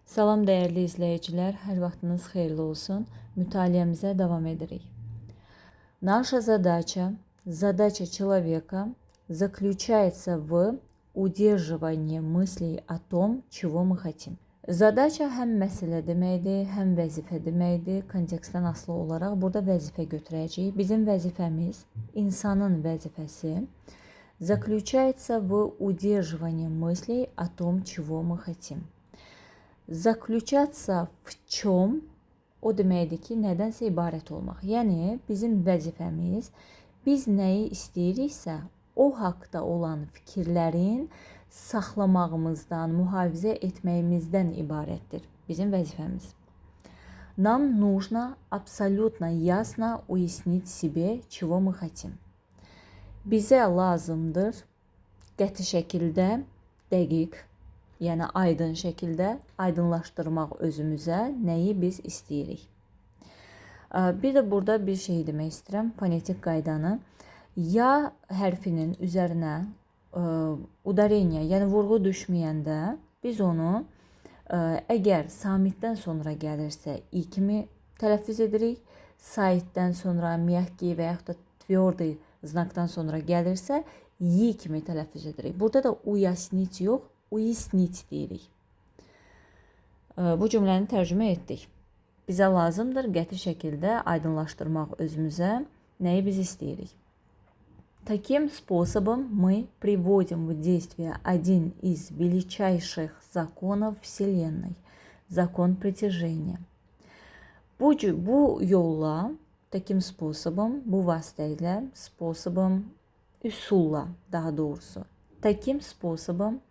Salam dəyərli izləyicilər, hər vaxtınız xeyirli olsun. Mütaliəmizə davam edirik. Наша задача, задача человека заключается в удерживании мыслей о том, чего мы хотим. Задача həm məsələ deməkdir, həm vəzifə deməkdir. Kontekstdən asılı olaraq burada vəzifə götürəcəyik. Bizim vəzifəmiz, insanın vəzifəsi заключается в удерживании мыслей о том, чего мы хотим. Заключаться в чем o deməkdir ki, nədənsə ibarət olmaq. Yəni bizim vəzifəmiz, biz nəyi istəyiriksə, o haqda olan fikirlərin saxlamağımızdan, mühafizə etməyimizdən ibarətdir bizim vəzifəmiz. Нам нужно абсолютно ясно уяснить себе, чего мы хотим. Bizə lazımdır qəti şəkildə, dəqiq, yəni aydın şəkildə aydınlaşdırmaq özümüzə nəyi biz istəyirik. Bir də burada bir şey demək istəyirəm, fonetik qaydanı. Ya hərfinin üzərinə ударение, yəni vurğu düşməyəndə biz onu əgər samitdən sonra gəlirsə i kimi tələffüz edirik. Saitdən sonra мягкий və yaxud da твердый знакdan sonra gəlirsə y kimi tələffüz edirik. Burada da уяснить yox, уяснить deyirik. Bu cümləni tərcümə etdik. Bizə lazımdır qəti şəkildə aydınlaşdırmaq özümüzə nəyi biz istəyirik. Таким способом мы приводим в действие один из величайших законов Вселенной – закон притяжения. Bu yolla, таким способом, bu vasitə ilə, способом, üsulla daha doğrusu. Таким способом,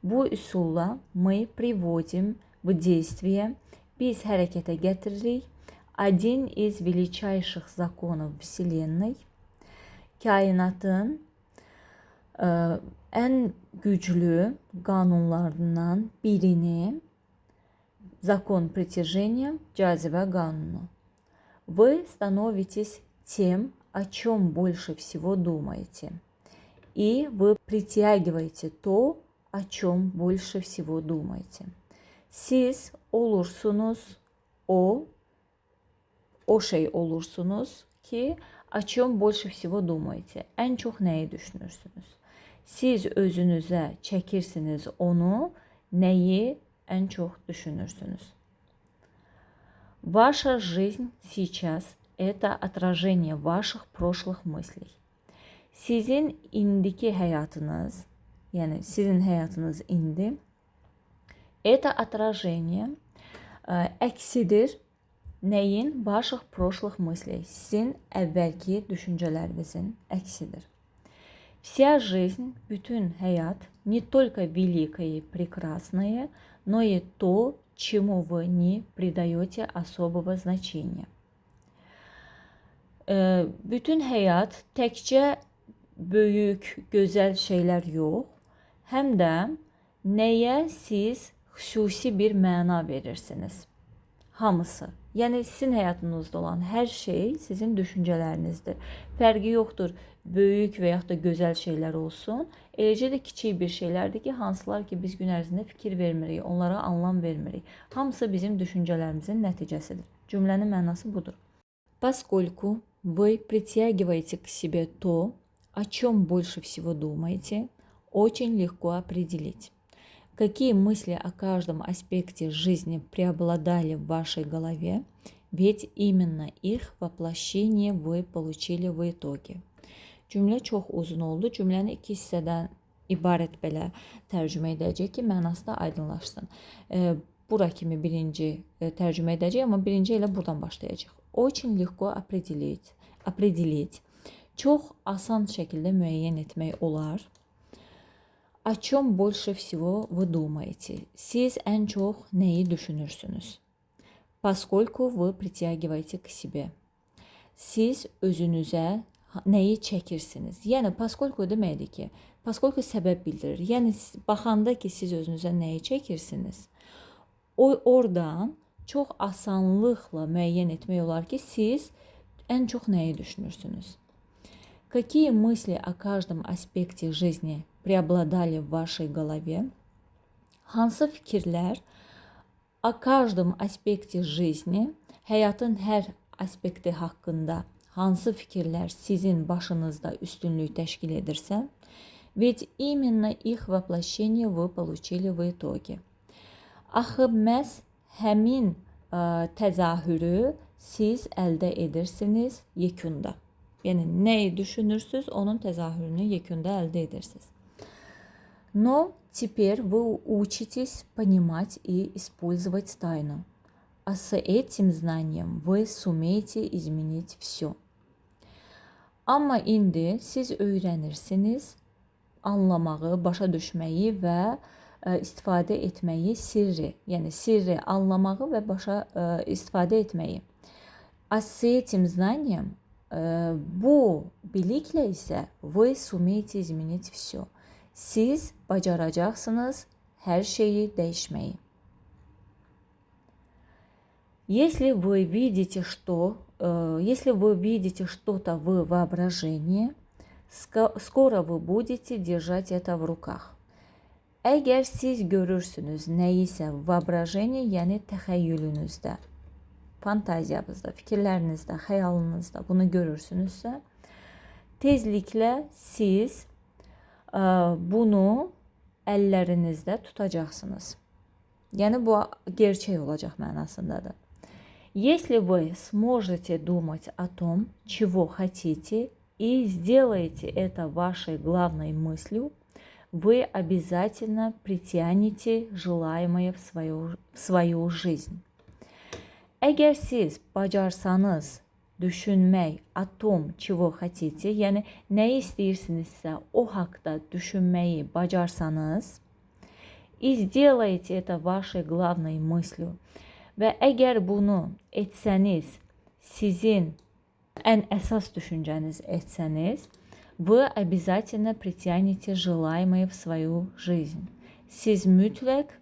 bu üsulla мы приводим в действие, biz hərəkətə gətiririk один из величайших законов Вселенной, kainatın ən güclü qanunlarından birini, закон притяжения, cazibə qanunu. Вы становитесь тем, о чем больше всего думаете. И вы притягиваете то, о чем больше всего думаете. Siz olursunuz o şey olursunuz ki, о чем больше всего думаете. Ən çox nəyi düşünürsünüz? Siz özünüzə çəkirsiniz onu, nəyi ən çox düşünürsünüz. Ваша жизнь сейчас – это отражение ваших прошлых мыслей. Sizin indiki həyatınız, yəni sizin həyatınız indi это отражение, əksidir nəyin? Ваших прошлых мыслей. Sizin əvvəlki düşüncələrinizin əksidir. Вся жизнь, bütün həyat не только великое и прекрасное, но и то, чему вы не придаете особого значения. Bütün həyat təkcə böyük, gözəl şeylər yox, həm də nəyə siz xüsusi bir məna verirsiniz. Hamısı. Yəni sizin həyatınızda olan hər şey sizin düşüncələrinizdir. Fərqi yoxdur, böyük və yaxud da gözəl şeylər olsun. Eləcə də kiçik bir şeylərdir ki, hansılar ki biz gün ərzində fikir vermirik, onlara anlam vermirik. Hamısı bizim düşüncələrimizin nəticəsidir. Cümlənin mənası budur. Поскольку вы притягиваете к себе то, о чем больше всего думаете, очень легко определить, какие мысли о каждом аспекте жизни преобладали в вашей голове, ведь именно их воплощение вы получили в итоге. Cümlə çox uzun oldu. Cümləni iki hissədən ibarət belə tərcümə edəcək ki, mənası da aydınlaşsın. Bura kimi birinci tərcümə edəcək, amma birinci elə buradan başlayacaq. Очень легко определить, определить. Çox asan şəkildə müəyyən etmək olar. О чем больше всего вы думаете? Siz ən çox nəyi düşünürsünüz? Поскольку вы притягиваете к себе. Siz özünüzə nəyi çəkirsiniz? Yəni поскольку deməkdir ki, поскольку səbəb bildirir. Yəni baxanda ki, siz özünüzə nəyi çəkirsiniz, o oradan çox asanlıqla müəyyən etmək olar ki, siz ən çox nəyi düşünürsünüz? Какие мысли о каждом аспекте жизни преобладали в вашей голове? Hansı fikirlər О каждом аспекте жизни, həyatın hər aspekti haqqında hansı fikirlər sizin başınızda üstünlük təşkil edirsə, ведь именно их воплощение вы получили в итоге. Axı məhz həmin təzahürü siz əldə edirsiniz yekunda. Yəni nəyi düşünürsüz, onun təzahürünü yekunda əldə edirsiniz. Но теперь вы учитесь понимать и использовать тайну. А с этим знанием вы сумеете изменить все. Amma indi siz öyrənirsiniz anlamağı, başa düşməyi və istifadə etməyi sirri, yəni sirri anlamağı və başa istifadə etməyi. А с этим знанием, bu biliklə isə вы сумеете изменить все. Siz bacaracaqsınız hər şeyi dəyişməyi. Если вы видите, что, если вы видите что-то в воображении, скоро вы будете держать это в руках. Əgər siz görürsünüz nəyisə воображение, yəni təxəyyülünüzdə, fantaziyanızda, fikirlərinizdə, xəyalınızda bunu görürsünüzsə, tezliklə siz bunu əllərinizdə tutacaqsınız. Yəni bu gerçək olacaq mənasındadır. Если вы сможете думать о том, чего хотите, и сделаете это вашей главной мыслью, вы обязательно притянете желаемое в свою жизнь. Əgər siz bacarsanız düşünmək о том, чего хотите, yəni nəyi istəyirsinizsə o haqda düşünməyi bacarsanız, и сделаете это вашей главной мыслью, və əgər bunu etsəniz, sizin ən əsas düşüncəniz etsəniz, вы обязательно притянете желаемое в свою жизнь. Siz mütləq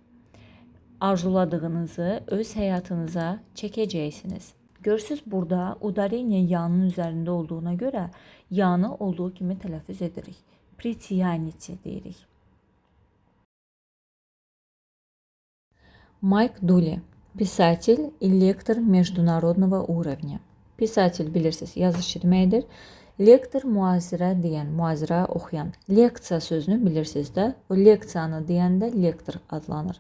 arzuladığınızı öz həyatınıza çəkəcəksiniz. Görürsüz, burada ударение yanın üzərində olduğuna görə yanı olduğu kimi tələffüz edirik. Притянете deyirik. Mike Dooley, писатель и лектор международного уровня. Писатель bilirsiniz, yazıçı deməkdir. Lektor mühazirə deyən, mühazirə oxuyan. Leksiya sözünü bilirsiniz də. O leksiyanı deyəndə lektor adlanır.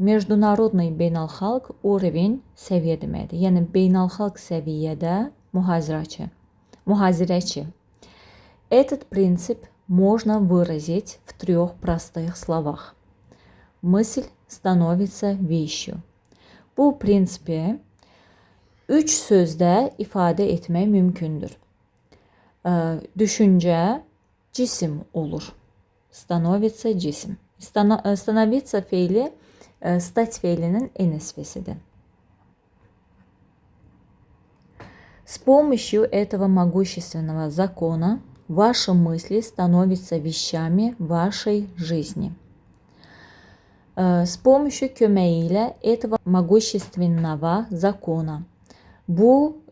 Международный beynəlxalq, уровень səviyyə deməkdir. Yəni beynəlxalq səviyyədə mühazirəçi. Mühazirəçi. Этот принцип можно выразить в трех простых словах. Мысль становится вещью. Bu prinsipi üç sözdə ifadə etmək mümkündür. Düşüncə cisim olur. Становится cisim. Становиться feili стать feilinin NSV'sidir. С помощью этого могущественного закона ваши мысли становятся вещами вашей жизни. С помощью köməyi ilə этого могущественного закона. Bu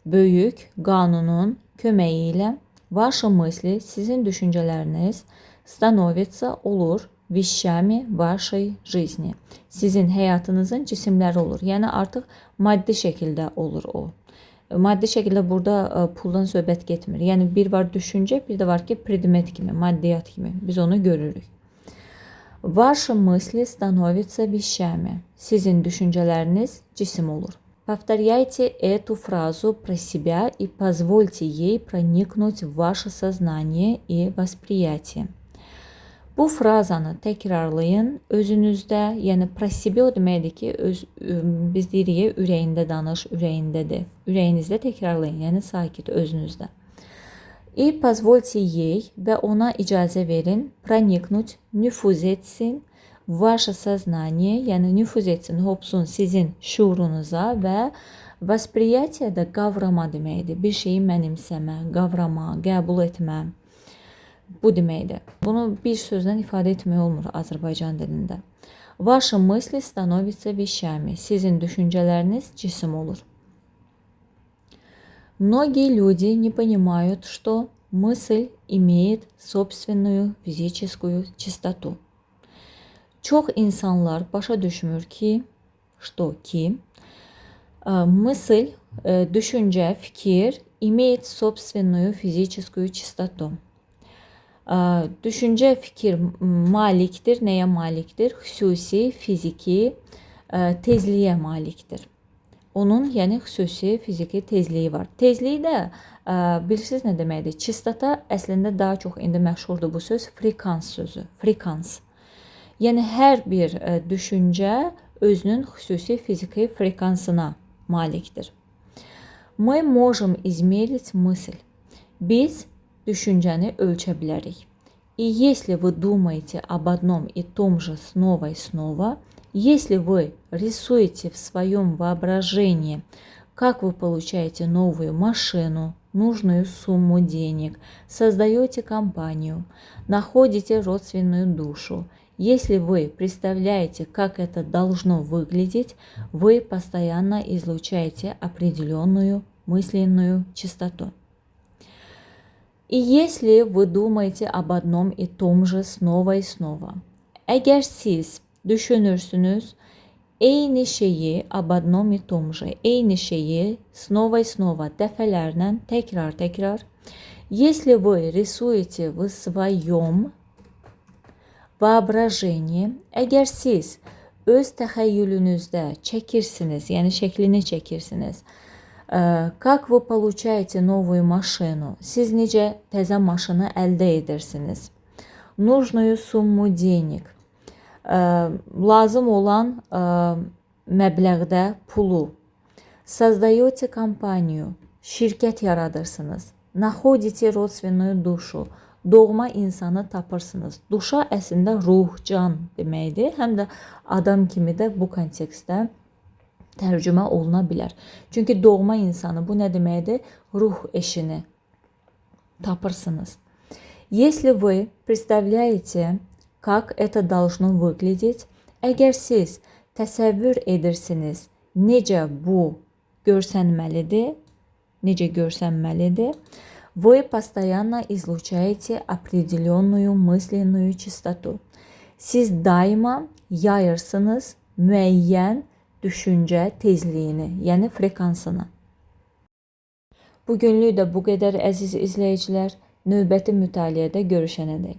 böyük qanunun köməyi ilə ваши мысли, sizin düşüncələriniz становятся olur вещами вашей жизни. Sizin həyatınızın cisimləri olur. Yəni artıq maddi şəkildə olur o. Maddi şəkildə burada puldan söhbət getmir. Yəni bir var düşüncə, bir də var ki predmet kimi, maddiyat kimi. Biz onu görürük. Ваши мысли становятся вещами. Sizin düşüncələriniz cisim olur. Повторяйте эту фразу про себя и позвольте ей проникнуть в ваше сознание и восприятие. Bu frazanı təkrarlayın özünüzdə, yəni про себя o deməkdir ki, biz deyirik ürəyində danış, ürəyindədir. Ürəyinizdə təkrarlayın, yəni sakit özünüzdə. И позвольте ей və ona icazə verin проникнуть, nüfuz etsin ваше сознание, yəni nüfuz etsin, hopsun sizin şuurunuza və восприятие də qavrama deməkdir. Bir şeyi mənimsəmə, qavrama, qəbul etmə. Bu deməkdir. Bunu bir sözlə ifadə etmək olmur Azərbaycan dilində. Ваши мысли становятся вещами. Sizin düşüncələriniz cisim olur. Многие люди не понимают, что мысль имеет собственную физическую чистоту. Çox insanlar başa düşmür ki, что ki, мысль, düşüncə, fikir имеет собственную физическую частоту. Düşüncə, fikir malikdir. Nəyə malikdir? Xüsusi fiziki tezliyə malikdir. Onun, yəni xüsusi fiziki tezliyi var. Tezliyi də bilirsiniz nə deməkdir? Çistota əslində daha çox indi məşhurdur bu söz, frekans sözü. Frekans. Yəni hər bir düşüncə özünün xüsusi fiziki frekansına malikdir. Мы можем измерить мысль. Biz düşüncəni ölçə bilərik. И если вы думаете об одном и том же снова и снова, если вы рисуете в своем воображении, как вы получаете новую машину, нужную сумму денег, создаете компанию, находите родственную душу, если вы представляете, как это должно выглядеть, вы постоянно излучаете определенную мысленную частоту. И если вы думаете об одном и том же снова и снова, əgər siz düşünürsünüz, eyni şeyi, об одном и том же, eyni şeyi, снова и снова, dəfələrlə, təkrar-təkrar, если вы рисуете в своем воображении, əgər siz öz təxəyyülünüzdə çəkirsiniz, yəni şəklini çəkirsiniz, как вы получаете новую машину, siz necə təzə maşını əldə edirsiniz, нужную сумму денег, lazım olan məbləğdə pulu, создаете компанию, şirkət yaradırsınız, находите родственную душу, doğma insanı tapırsınız. Душа əslində ruh, can deməkdir. Həm də adam kimi də bu kontekstdə tərcümə oluna bilər. Çünki doğma insanı bu nə deməkdir? Ruh eşini tapırsınız. Если вы представляете, как это должно выглядеть, əgər siz təsəvvür edirsiniz, necə bu görsənməlidir, necə görsənməlidir, вы постоянно излучаете определенную мысленную частоту. Siz daima yayırsınız müəyyən düşüncə tezliyini, yəni frekansını. Bugünlük də bu qədər, əziz izləyicilər. Növbəti mütaliədə görüşənədək.